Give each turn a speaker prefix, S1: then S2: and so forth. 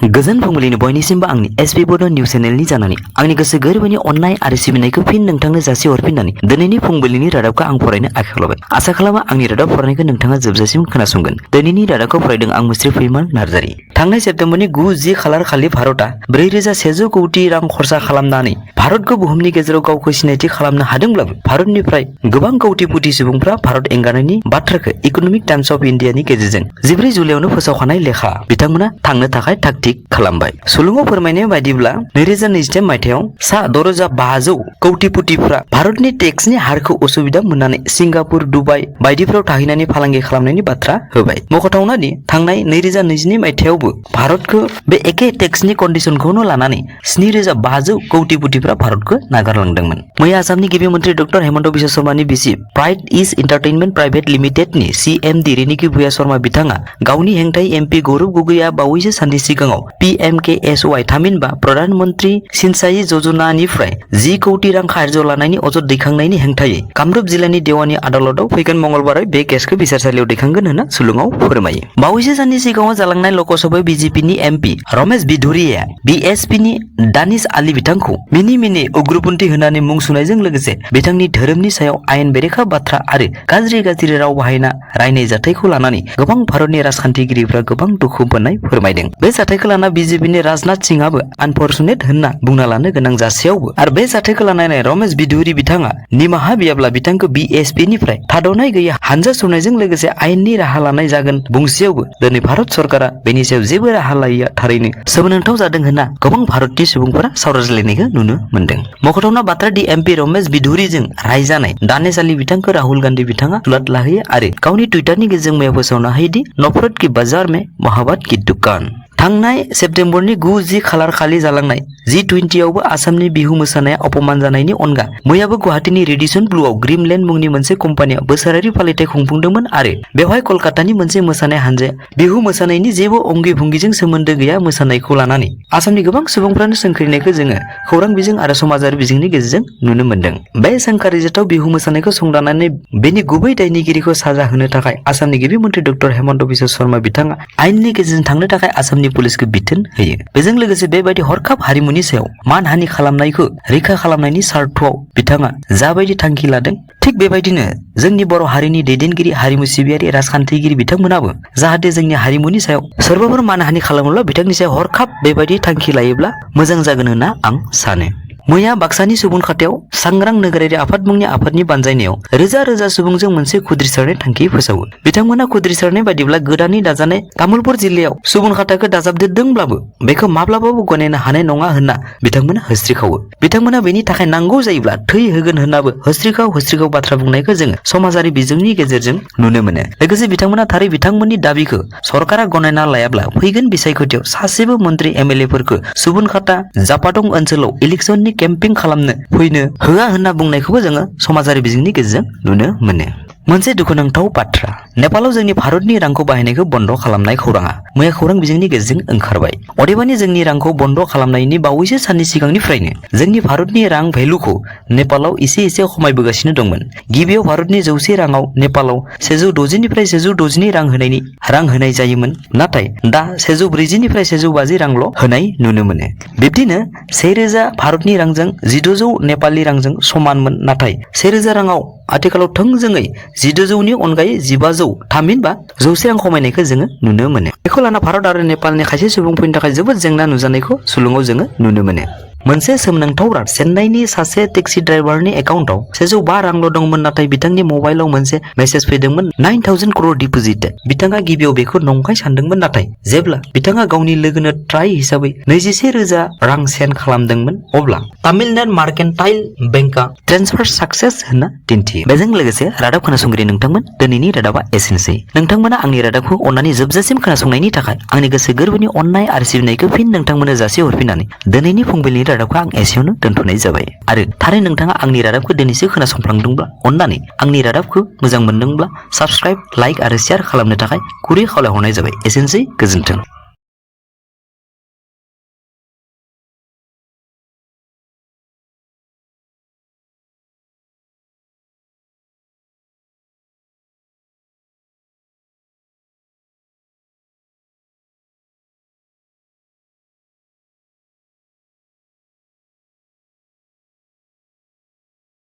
S1: गोजोन फुंबिलिनि बयनिसिमबो आंनि एसपि बड' निउस चेनेलनि जानानै आंनि गोसो गोरबोनि अननाय आरो सिबिनायखौ फिन नोंथांनो जासि हरफिननानै दिनैनि फुंबिलिनि रादाबखौ आं फरायनो आखायाव लाबाय। आसा खालामो आंनि रादाब फरायनायखौ नोंथाङा जोबजासिम खोनासंगोन। दिनैनि रादाबखौ फरायदों आं मुस्रि फैमाल नार्जारि। थांनाय सेप्तेम्बरनि 9-10 खालार खालि भारतआ 4,100 कोटी रां खरसा खालामनानै भारतखौ बुहुमनि गेजेराव गावखौ सिनायथि खालामनो हादोंब्लाबो भारतनिफ्राय गोबां कौटि सुबुंफ्रा भारत एंगारनायनि बाथ्राखौ इकनमिक टाइम्स अफ इन्डियानि गेजेरजों 14 जुलाइआवनो फोसावखानाय लेखा बिथांमोना थांनो थाखाय थाग-थिग खालामबाय। सुलुङाव फोरमायनाय बायदिब्ला 2022 मायथाइयाव सा 6,500 कौटिफ्रा भारतनि टेक्सनि हारखौ असुबिदा मोननानै सिंगापुर, दुबाइ बायदिफोराव थाहैनानै फालांगि खालामनायनि बाथ्रा होबाय। मख'थावना दि थांनाय 2022 मायथाइयावबो भारतखौ बे एखे टेक्सनि कन्डिशनखौनो लानानै 7,500 कौटिफ्रा भारतखौ नागारलांदोंमोन। मैया आसामनि गिबि मन्त्रि डक्टर हेमन्त बिश्व शर्मानि बिसि प्राइड इज एन्टारटेनमेन्ट प्राइभेट लिमिटेडनि CMD रिनिकी भुया शर्मा बिथाङा गावनि हेंथायै MP गौरव गगैआ बावैसो साननि सिगाङाव PMKSY थामहिनबा प्रधान मन्त्रि सिंचाई योजनानिफ्राय 10 कौटि रां खारज लानायनि अजद दैखांनायनि हेंथायै कामरुप जिल्लानि देवानी आदालतआव फैगोन मंगलबारै बे केसखौ बिसारसालियाव दैखांगोन होनना सुलुङाव फोरमायो। बावैसो साननि सिगाङाव जालांनाय लकसभायाव BJPनि MP रमेश बिधुरिया BSPनि दानिश आली बिथांखौ मिनि उग्रपन्थी होननानै मुं सुनायजों लोगोसे बिथांनि धोरोमनि सायाव आयेन बेरेखा बाथ्रा आरो गाज्रि राव बाहायना रायनाय जाथायखौ लानानै गोबां भारतनि राजखान्थिगिरिफ्रा गोबां दुखु मोननाय फोरमायदों। बे जाथायखौ लाना BJPनि राजनाथ सिंहाबो आनफरचुनेट होनना बुंना लानो गोनां जासेयावबो आरो बे जाथायखौ लानानै रमेश बिधुरि बिथाङा निमाहा बियाब्ला बिथांखौ BSPनिफ्राय थाद'नाय गैयै हानजा सुरनायजों लोगोसे आयेननि राहा लानाय जागोन बुंसेयावबो दिनै भारत सरकारा बेनि सायाव जेबो राहा लायैया थारैनो सोमोनांथाव जादों होनना गोबां भारतनि सुबुंफोरा सावरायज्लायनायखौ नुनो मोनदों। मख'थावना बाथ्रा दि MP रमेश बिधुरिजों रायजानाय दानिश आली बिथांखौ राहुल गान्धी बिथाङा सुलाद लाहैयो आरो गावनि टुइटारनि गेजेरजों मैया फोसावनो हायोदि नफरत की बाजार में महाबत की दुकान। थांनाय सेप्तेम्बरनि 9-10 खालार खालि जालांनाय G20 आवबो आसामनि बिहु मोसानाया अपमान जानायनि अनगा मैयाबो गुवाहाटीनि रेडिसन ब्लुआव ग्रीमलेन्ड मुंनि मोनसे कम्पानिया बोसोरारि फालिथाय खुंफुंदोंमोन आरो बेवहाय कलकातानि मोनसे मोसानाय हानजाया बिहु मोसानायनि जेबो अंगि भंगिजों सोमोन्दो गैया मोसानायखौ लानानै आसामनि गोबां सुबुंफ्रानो सोंखारिनायखौ जोङो खौरां बिजों आरो समाजारि बिजोंनि गेजेरजों नुनो मोन्दों। बे सोंखारिजाथाव बिहु मोसानायखौ संदाननानै बेनि गुबै दायनिगिरिखौ साजा होनो थाखाय आसामनि गिबि मन्त्रि डक्टर हेमन्त बिश्व शर्मा बिथाङा आयेननि गेजेरजों थांनो थाखाय आसामनि पुलिसखौ बिथोन होयो। बेजों लोगोसे बेबायदि हरखाब हारिमुनि सायाव मानहानि खालामनायखौ रैखा खालामनायनि सार्थआव बिथाङा जाबायदि थांखि लादों थिग बेबायदिनो जोंनि बर' हारिनि दैदेनगिरि हारिमु सिबियारि राजखान्थिगिरि बिथांमोनाबो जाहाथे जोंनि हारिमुनि सायाव सोरबाफोर मानहानि खालामोब्ला बिथांनि सायाव हरखाब बेबायदि थांखि लायोब्ला मोजां जागोन होनना आं सानो। मैया बाक्सानि सुबुंखाथायाव सांग्रां नोगोरारि आफाद मुंनि आफादनि बानजायनायाव रोजा सुबुंजों मोनसे खुद्रिसारनाय थांखि फोसावो। बिथांमोना खुद्रिसारनाय बायदिब्ला गोदानै दाजानाय तामुलपुर जिल्लायाव सुबुंखाथाखौ दाजाबदेरदोंब्लाबो बेखौ माब्लाबाबो गनायनो हानाय नङा होनना बिथांमोना होस्रिखावो। बिथांमोना बेनि थाखाय नांगौ जायोब्ला थै होगोन होननाबो होस्रिखाव बाथ्रा बुंनायखौ जोङो समाजारि बिजोंनि गेजेरजों नुनो मोनो। लोगोसे बिथांमोना थारै बिथांमोननि दाबिखौ सरकारा गनायना लायाब्ला फैगोन बिसायख'थियाव सासेबो मन्त्रि MLA फोरखौ सुबुंखाथा जापादं ओनसोलाव इलेक्सननि केम्पिं खालामनो फैनो होआ होनना बुंनायखौबो जोङो समाजारि बिजोंनि गेजेरजों नुनो मोनो। मोनसे दुखुनांथाव बाथ्रा नेपालाव जोंनि भारतनि रांखौ बाहायनायखौ बन्द खालामनाय खौराङा मैया खौरां बिजोंनि गेजेरजों ओंखारबाय। अदेबानि जोंनि रांखौ बन्द खालामनायनि बावैसो साननि सिगांनिफ्रायनो जोंनि भारतनि रां भेलुखौ नेपालाव एसे खमायबोगासिनो दंमोन। गिबियाव भारतनि 100 राङाव नेपालाव 160 निफ्राय 162 रां होनाय जायोमोन, नाथाय दा 140 निफ्राय 150 रांल' होनाय नुनो मोनो। बिब्दिनो 1000 भारतनि रांजों 1600 नेपालि रांजों समानमोन, नाथाय 1000 राङाव आथिखालाव थोंजोङै 1600 नि अनगायै 1500 थामहिनबा 100 रां खमायनायखौ जोङो नुनो मोनो। बेखौ लाना भारत आरो नेपालनि खायसे सुबुंफोरनि थाखाय जोबोद जेंना नुजानायखौ सुलुङाव जोङो नुनो मोनो। मोनसे सोमोनांथाव राद चेन्नाइनि सासे टेक्सि ड्राइभारनि एकाउन्टआव 105 रांल' दंमोन, नाथाय बिथांनि मबाइलाव मोनसे मेसेज फैदोंमोन 9000 क्र'र डिप'जिटेड। बिथाङा गिबियाव बेखौ नंखाय सानदोंमोन, नाथाय जेब्ला बिथाङा गावनि लोगोनो ट्राय हिसाबै 21000 रां सेन्ड खालामदोंमोन अब्ला तामिलनाडु मार्केन्टाइल बेंकआ ट्रेन्सफार साक्सेस होनना दिन्थियो। बेजों लोगोसे रादाब खोनासंगिरि नोंथांमोन, दिनैनि रादाबा एसेनोसै। नोंथांमोना आंनि रादाबखौ अननानै जोबजासिम खोनासंनायनि थाखाय आंनि गोसो गोरबोनि अननाय आरो सिबिनायखौ फिन नोंथांमोननो जासि हरफिननानै दिनैनि फुंबिलिनि रादाबखौ आं एसेयावनो दोनथ'नाय जाबाय। आरो थारै नोंथाङा आंनि रादाबखौ दिनैसो खोनासंफ्लांदोंब्ला अननानै आंनि रादाबखौ मोजां मोनदोंब्ला साबस्क्राइब, लाइक आरो शेयार खालामनो थाखाय गुरै खावलायहरनाय जाबाय। एसेनोसै, गोजोन्थों।